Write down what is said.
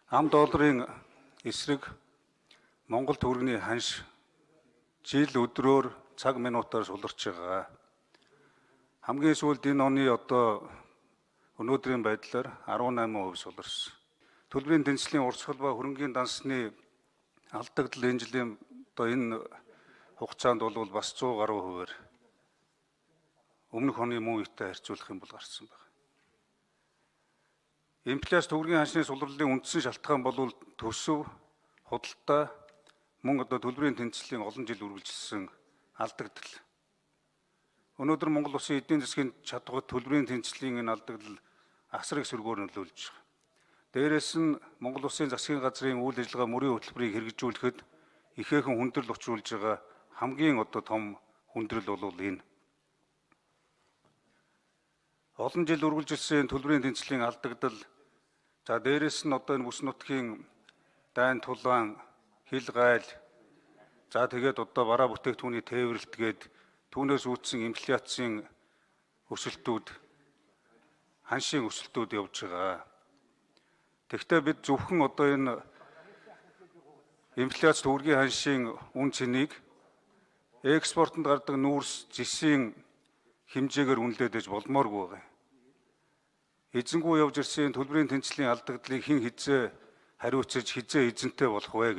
Ам долларын эсрэг Монгол төгрөгийн ханш жил өдрөөр цаг минутаар суларч байгаа. Хамгийн сүүлд энэ оны одоо өнөөдрийн байдлаар 18% суларсан. Төлбөрийн тэнцлийн урсгал ба хөрөнгийн дансны алдагдал энэ жилийн одоо энэ хугацаанд бол бас 100 гаруй хувиар өмнөх оны мөн үетэй харьцуулах юм бол гарсан байна. Инфляц төгрөгийн ханшны сулралын үндсэн шалтгаан бол төсөв, худалдаа, мөн одоо төлбөрийн тэнцлийн олон жил үргэлжилсэн алдагдал. Өнөөдөр Монгол улсын эдийн засгийн чадвар төлбөрийн тэнцлийн энэ алдагдал асар их сөргөөр нөлөөлж байгаа. Дээрээс нь Монгол улсын засгийн газрын үйл ажиллагаа мөрийн хөтөлбөрийг хэрэгжүүлэхэд ихээхэн хүндрэл учруулж байгаа хамгийн одоо том хүндрэл бол энэ. Олон жил үргэлжилсэн төлбөрийн тэнцлийн алдагдал, за дээрээс нь одоо энэ бүс нутгийн дайн тулаан, хил гайл, за тэгээд одоо бараа бүтээгдэхүүний тээвэрлэлт гээд түүнээс үүдсэн инфляцийн өсөлтүүд, ханшийн өсөлтүүд явж байгаа. Тэгэхдээ бид зөвхөн одоо энэ инфляц төгрөгийн ханшийн үн цэнийг экспортод гардаг нүүрс зэсийн хэмжээгээр үнэлээд байж болмооргүй байгаа. Эзэнгүй явж ирсэн төлбөрийн тэнцлийн алдагдлыг хэн хэзээ хариуцаж, хэзээ эзэнтэй болох вэ?